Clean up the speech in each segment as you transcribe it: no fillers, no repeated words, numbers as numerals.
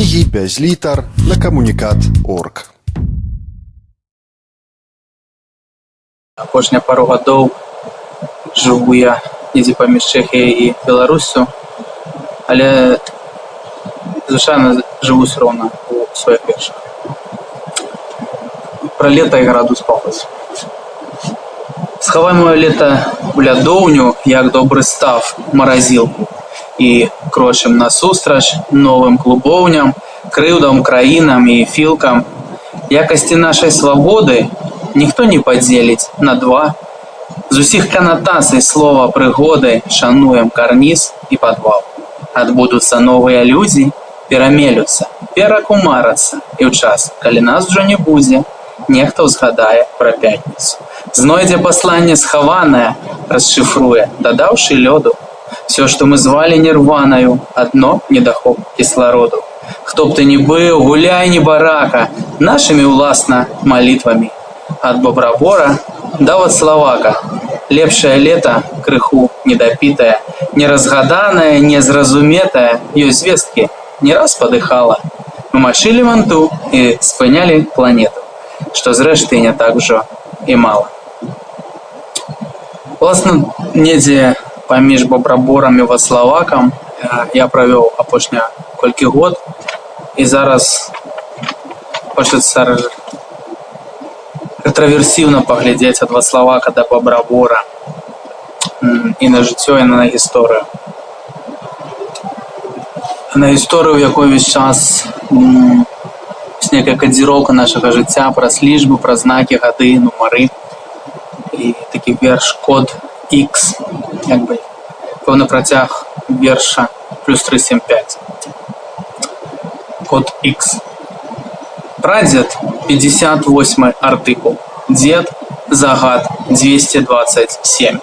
Кнігі без літар на камунікат орг. Апошнія пару гадоў жыву я недзе паміж Чэхіяй і Беларуссю, але звычайна жыву ўсё роўна у сваіх вершах. Пра лета і градус пафосу. Схавай маё лета ў лядоўню, як добры став маразілку, і крочым насустрач новым клубоўням, крыўдам, краінам і філкам. Якасці нашай свабоды ніхто не падзеліць на два. З усіх канатацый слова прыгоды шануем карніз і падвал. Адбудуцца новыя людзі, перамелюцца, перакумарацца, і ў час, калі нас ужо не будзе, нехта ўзгадае пра пятніцу. Знойдзе пасланне схаванае, расшыфруе, дадаўшы лёду. Всё, што мы звалі нірванаю, адно недахоп кіслароду. Хто б ты ні быў, гуляй, небарака, нашымі ўласна малітвамі. Ад Бабрабора да Вацлавака. Лепшае лета крыху недапітае, неразгаданае, незразуметае, ёсць звесткі, не раз падыхала. Мы мачылі манту і спынялі планету, што зрэшты не так ужо і мала. Уласна, недзе паміж Бабраборам і Вацлавакам я правёў апошнія колькі год, і зараз хочацца ретраверсіўна паглядзець ад Вацлавака да Бабрабора і на жыццё, і на гісторыю. На гісторыю, у якой увесь час некая кадзіроўка нашага жыцця праз лічбы, праз знакі, гады, нумары. І такі верш «Код X», як бы пэўны працяг верша «Плюс 375». Код X. Прадзед 58 артыкул. Дзед загад 227.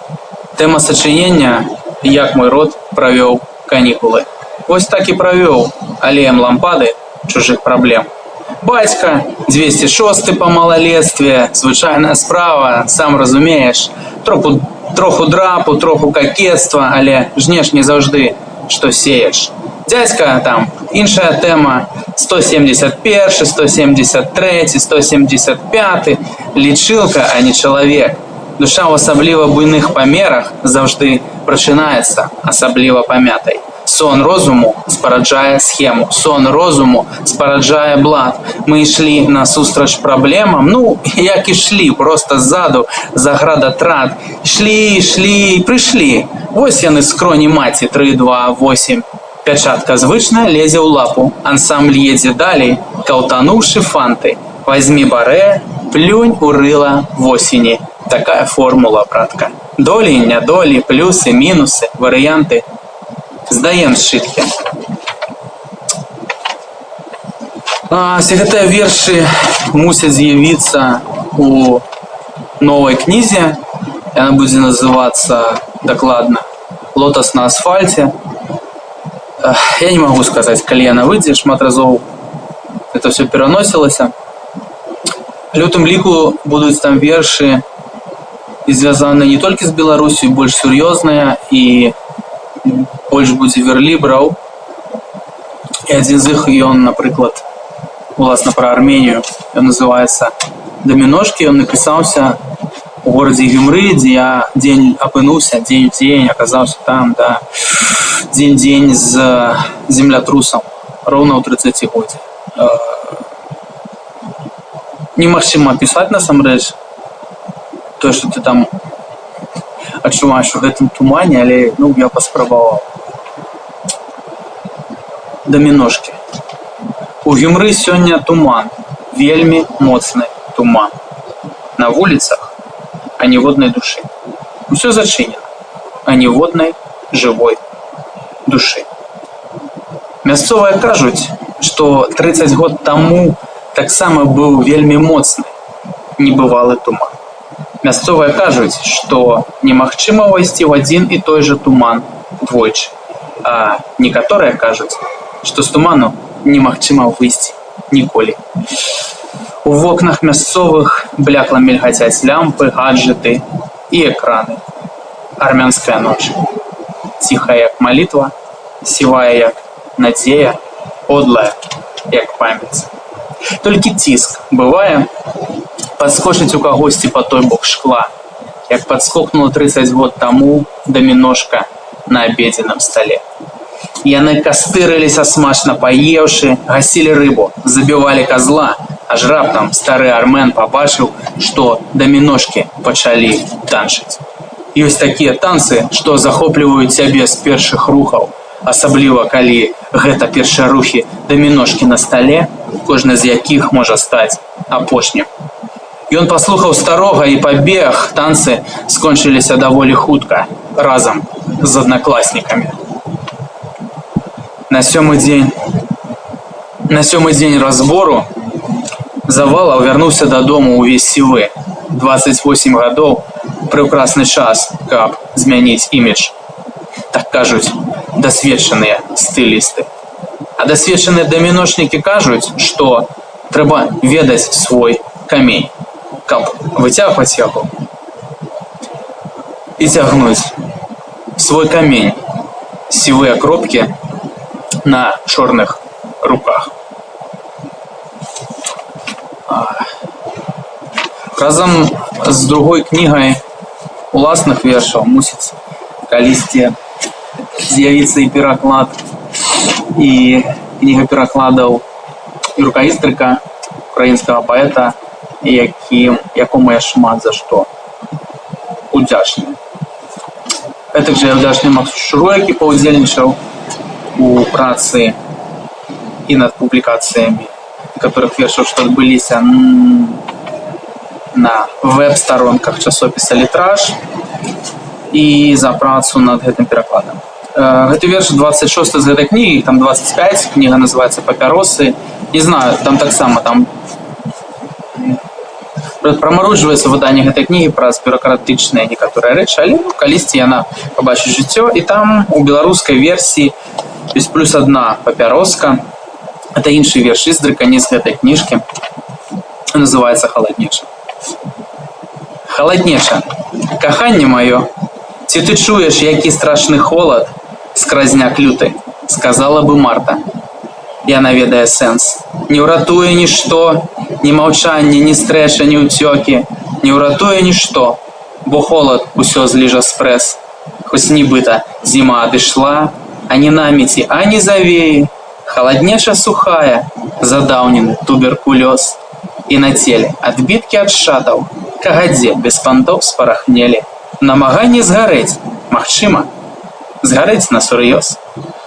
Тэма сачынення: «Як мой род правёў канікулы». Вось так і правёў, алеем лампады чужых праблем. Бацька 206 па малалецтве, звычайная справа, сам разумееш. Троху, троху драпу, троху какетства, але жнеш не заўжды, што сееш. Дзядзька там, іншая тэма, 171, 173, 175, лічылка, а не чалавек. Душа ў асабліва буйных памерах заўжды прачынаецца асабліва памятай. Сон розуму спараджае схему, сон розуму спараджае блат. Мы ішлі насустрач праблемам, ну, як ішлі, проста ззаду заградатрад. Ішлі, ішлі, прыйшлі. Вось яны, скроні маці, 3, 2, 8. Пячатка звычна лезе ў лапу. Ансамбль едзе далей, каўтануўшы фанты. Вазьмі барэ, плюнь у рыла восені. Такая формула, братка. Долі, нядолі, плюсы, мінусы, варыянты. Здаем сшыткі. Усе гэтыя вершы мусяць з'явіцца у новай кнізе. Яна будзе называцца дакладна «Лотас на асфальце». Я не магу сказаць, калі яна выйдзе, шмат разоў это всё пераносілася. Але ў тым ліку будуць там вершы, звязаныя не толькі з Беларуссю, больш сур'ёзныя, і больш будзе верлібраў. І адзін з іх, ён, напрыклад, уласна пра Арменію, ён называецца «Даміношкі», ён напісаўся у горадзе Гюмры, дзе я дзень апынуўся, дзень у дзень аказаўся там, да, дзень-дзень з землятрусам, роўна ў 30-годдзе. Немагчыма апісаць насамрэч тое, што ты там адчуваеш у гэтым тумане, але, ну, я паспрабаваў. «Даміношкі». У Гюмры сёння туман, вельмі моцны туман. На вуліцах аніводнай душы. Усё зачынена, аніводнай жывой душы. Мясцовыя кажуць, што 30 год таму таксама быў вельмі моцны, небывалы туман. Мясцовыя кажуць, што немагчыма ўвайсці ў адзін і той жа туман двойчы. А некаторыя кажуць, што з туману немагчыма выйсці ніколі. У вокнах мясцовых блякла мільгацяць лямпы, гаджэты і экраны. Армянская ноч. Ціхая, як малітва, сівая, як надзея, подлая, як памяць. Толькі ціск, бывае, падскочыць у кагосьці па той бок шкла, як падскокнула 30 год таму даміношка на абедзенным стале. Яны кастырыліся, смачна паеўшы, гасілі рыбу, забівалі казла, аж раптам стары Армен пабачыў, што даміношкі пачалі танчыць. Ёсць такія танцы, што захопліваюць цябе з першых рухаў, асабліва калі гэта першыя рухі даміношкі на стале, кожны з якіх можа стаць апошнім. Ён паслухаў старога і пабег, танцы скончыліся даволі хутка, разам з аднакласнікамі. На сёмы дзень разбору завалаў вярнуўся дадому ўвесь сівы. 28 гадоў — прыўкрасны час, каб змяніць імідж. Так кажуць дасведчаныя стылісты. А дасведчаныя даміношнікі кажуць, што трэба ведаць свой камень, каб выцягваць яго і цягнуць свой камень, сівыя кропкі на чорных руках. Разам з другой кнігай уласных вершаў мусіць калісьці з'явіцца і пераклад, і кніга перакладаў Юрка Іздрыка, украінскага паэта, якому я шмат за што удзячны. Гэтак жа я ўдзячны Максу Шчуру, які паўдзельнічаў у працы і над публікацыямі некаторых вершаў, што адбыліся на веб-старонках часопіса «Літраж», і за працу над гэтым перакладам. Гэты верш 26 з гэтай кнігі, іх там 25, кніга называецца «Папяросы». Не знаю, там таксама там прамаруджваецца выданне гэтай кнігі праз бюракратычныя некаторыя рэчы, але, ну, калісьці яна пабачыць жыццё, і там у беларускай версіі ёсць плюс одна папяроска. Это іншы верш Іздрыка, не з гэтай кніжкі. Называецца «Халаднеча». Халаднеча, каханне маё, ці ты чуеш, які страшны холад, скразняк люты, сказала бы Марта. Яна ведае сэнс. Не ўратуе нішто, ні маўчанне, ні стрэча, ні ўцёкі, не ўратуе нішто, бо холад усё зліжа спрэс. Хоць нібыта зіма адышла, ані намеці, ані завеі, халаднеча сухая, задаўнены туберкулёз. І на целе адбіткі ад шатаў, кагадзе без пантоў спарахнелі. Намаганне згарэць, магчыма, згарэць на сур'ёз.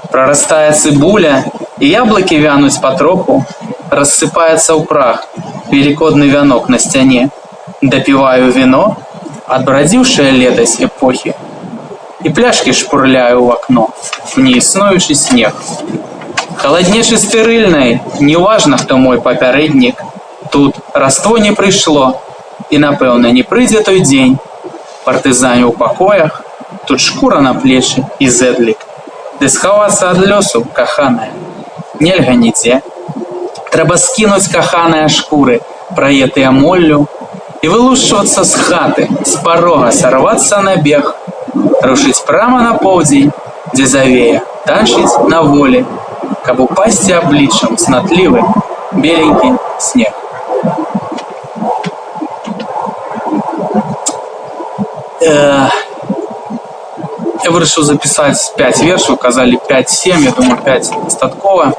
Прарастае цыбуля, і яблыкі вянуць патроху, рассыпаецца ў прах велікодны вянок на сцяне. Дапіваю віно, адбрадзіўшае летась эпохі, і пляшкі шпурляю ў акно, в неіснуючы снег. Халаднечы стэрыльнай, неважна, хто мой папярэднік, тут раство не прыйшло, і, напэўна, не прыйдзе той дзень. Партызаню ў пакоях, тут шкура на плечы і зэдлік. Ды схавацца ад лёсу, каханая, нельга нідзе. Трэба скінуць, каханая, шкуры, праетыя моллю, і вылушчвацца з хаты, з парога сарвацца на бег, рушыць прама на поўдзень, дзе завея танчыць на волі, каб упасці абліччам цнатлівы беленькі снег. Я вырашыў запісаць 5 вершаў, казалі 5-7, я думаю, 5 дастаткова.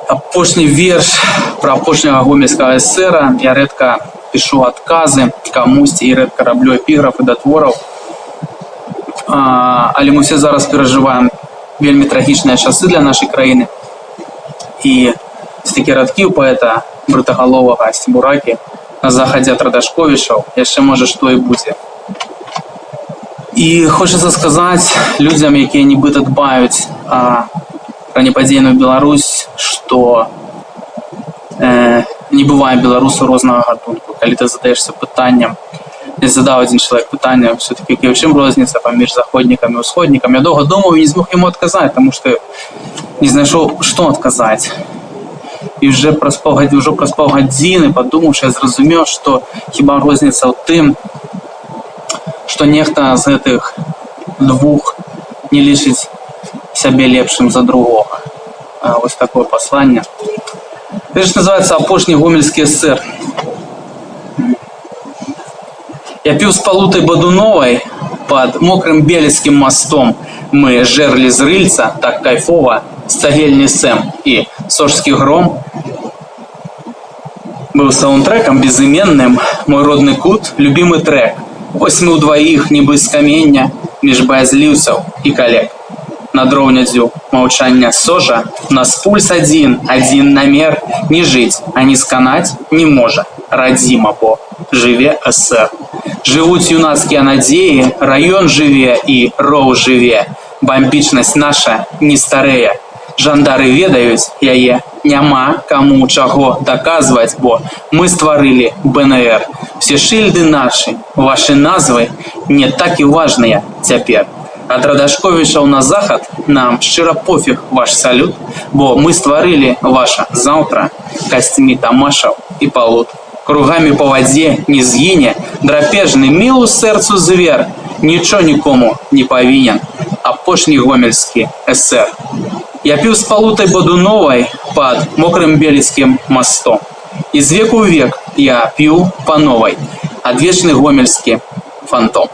Апошні верш пра апошняга гомельскага эсэра. Я рэдка пішу адказы камусьці і рэдка раблю эпіграфы да твораў. Але мы ўсе зараз перажываем вельмі трагічныя часы для нашай краіны. І такі радкі ў паэта брытагаловага Цібуракі: «На захадзе ад Радашковічаў яшчэ, можа, што і будзе». І хочацца сказаць людзям, якія нібыта дбаюць пра непадзейную Беларусь, што не бывае беларусу рознага гатунку. Калі ты задаешся пытаннем, не задаў адзін чалавек пытанне все-таки, у чым розніца паміж заходнікамі і ўсходнікамі. Я доўга думаў і не змог яму адказаць, таму што не знайшоў, што адказаць. І ўжо праз паўгадзіны, падумаўшы, я зразумеў, што хіба розніца ў тым, што нехта з гэтых двух не лічыць сябе лепшым за другога. Вось такое пасланне. Верш называецца «Апошні гомельскі эсэр». Я піў з Палутай Бадуновай пад мокрым Беліцкім мастом. Мы жэрлі з рыльца так кайфова з цагельні Сэм, і «Сожскі гром» быў саўндтрэкам безыменным, мой родны кут, любімы трэк. Вось мы ўдваіх, нібы з камення, між баязліўцаў і калек. Над роўнядзю маўчання Сожа у нас пульс адзін, адзін намер: не жыць, а не сканаць не можа. Радзіма, бо жыве эсэр. Жывуць юнацкія надзеі, раён жыве і роў жыве. Бамбічнасць наша не старэе. Жандары ведаюць яе, няма каму чаго даказваць, бо мы стварылі БНР. Усе шыльды нашы, вашы назвы не так і важныя цяпер. Ад Радашковічаў на захад нам шчыра пофіг ваш салют, бо мы стварылі ваша заўтра касцьмі Тамашаў і Палут. Кругамі па вадзе не згіне драпежны, мілу сэрцу звер, нічо нікому не павінен апошні гомельскі эсэр. Я піў з Палутай Бадуновай пад мокрым Беліцкім мастом. І з веку ў век я п'ю па новай адвечны гомельскі фантом.